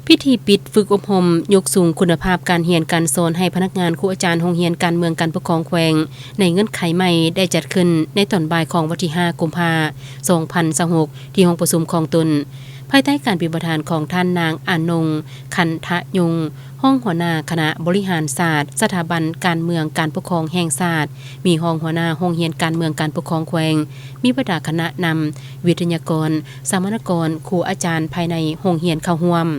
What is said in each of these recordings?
ພິທີປິດຝຶກອົບຮົມຍົກສູງຄຸນນະພາບການຮຽນການສອນໃຫ້ພະນັກງານ, ຄູອາຈານໂຮງຮຽນການເມືອງການປົກຄອງແຂວງ ໃນເງື່ອນໄຂໃໝ່ ໄດ້ຈັດຂຶ້ນໃນຕອນບ່າຍຂອງວັນທີຫ້າ ກຸມພາ ສອງພັນຊາວຫົກ ທີ່ຫ້ອງປະຊຸມຂອງຕົນ, ພາຍໃຕ້ການເປັນປະທານຂອງທ່ານນາງ ອານົງ ຄັນທະຍົງ ຮອງຫົວໜ້າຄະນະບໍລິຫານສາດ ສະຖາບັນການເມືອງການປົກຄອງແຫ່ງຊາດ, ມີຮອງຫົວໜ້າໂຮງຮຽນການເມືອງການປົກຄອງແຂວງ, ມີບັນດາຄະນະນຳ, ວິທະຍາກອນ, ສຳມະນາກອນ, ຄູອາຈານພາຍໃນໂຮງຮຽນເຂົ້າຮ່ວມ.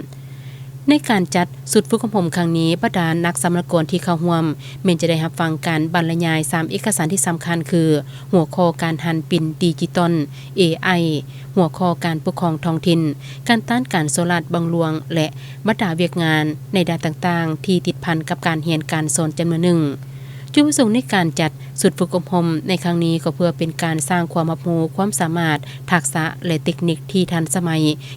ໃນການຈັດຊຸດຝຶກອົບຮົມຄັ້ງນີ້, ບັນດານັກສຳມະນາກອນທີ່ເຂົ້າຮ່ວມ ແມ່ນຈະໄດ້ຮັບຟັງການບັນລະຍາຍສາມເອກະສານທີ່ສຳຄັນຄື ຫົວຂໍ້ການຫັນປິ່ນດິຈິຕອນ ເອໄອ, ຫົວຂໍ້ການປົກຄອງທ້ອງຖິ່ນ, ການຕ້ານການສໍ້ລາດບັງຫຼວງ ແລະ ບັນດາວຽກງານໃນດ້ານຕ່າງໆ ທີ່ຕິດພັນກັບການຮຽນການສອນຈຳນວນໜຶ່ງ. ຈຸດປະສົງໃນການຈັດຊຸດຝຶກອົບຮົມໃນຄັ້ງນີ້ ກໍເພື່ອເປັນການສ້າງຄວາມຮັບຮູ້, ຄວາມສາມາດ, ທັກສະ ແລະ ເຕັກນິກທີ່ທັນສະໄໝ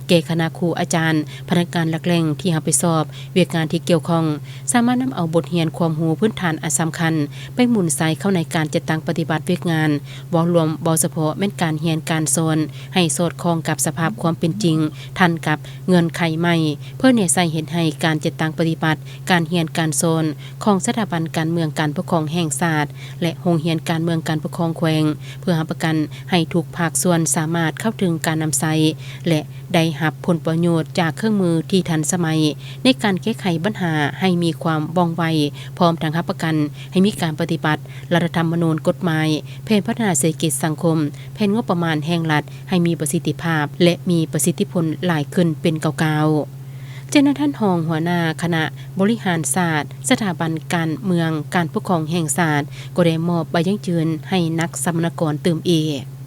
ແກ່ຄະນະຄູອາຈານ, ພະນັກງານຫຼັກແຫຼ່ງທີ່ຮັບຜິດຊອບວຽກງານທີ່ກ່ຽວຂ້ອງ, ສາມາດນຳເອົາບົດຮຽນຄວາມຮູ້ພື້ນຖານອັນສຳຄັນ ໄປໝູນໃສ່ເຂົ້າໃນການຈັດຕັ້ງປະຕິບັດວຽກງານ ເວົ້າລວມ, ເວົ້າສະເພາະແມ່ນການຮຽນການສອນ ໃຫ້ສອດຄ່ອງກັບສະພາບຄວາມເປັນຈິງ, ທັນກັບເງື່ອນໄຂໃໝ່, ເພື່ອແນໃສ່ເຮັດໃຫ້ການຈັດຕັ້ງປະຕິບັດການຮຽນການສອນຂອງສະຖາບັນການເມືອງການປົກຄອງແຫ່ງຊາດ ແລະ ໂຮງຮຽນການເມືອງການປົກຄອງແຂວງ, ເພື່ອຮັບປະກັນໃຫ້ທຸກພາກສ່ວນສາມາດເຂົ້າເຖິງການນຳໃຊ້ ແລະ ໄດ້ຮັບຜົນປະໂຫຍດຈາກເຄື່ອງມືທີ່ທັນສະໄໝ ໃນການແກ້ໄຂບັນຫາໃຫ້ມີຄວາມວ່ອງໄວ, ພ້ອມທັງຮັບປະກັນໃຫ້ມີການປະຕິບັດລັດຖະທຳມະນູນ, ກົດໝາຍ, ແຜນພັດທະນາເສດຖະກິດສັງຄົມ, ແຜນງົບປະມານແຫ່ງລັດ ໃຫ້ມີປະສິດທິພາບ ແລະ ມີປະສິດທິຜົນຫຼາຍຂຶ້ນເປັນກ້າວໆ. ຈາກນັ້ນ, ທ່ານຮອງຫົວໜ້າຄະນະບໍລິຫານສາດ ສະຖາບັນການເມືອງການປົກຄອງແຫ່ງຊາດ ກໍໄດ້ມອບໃບຢັ້ງຢືນໃຫ້ນັກສຳມະນາກອນຕື່ມອີກ.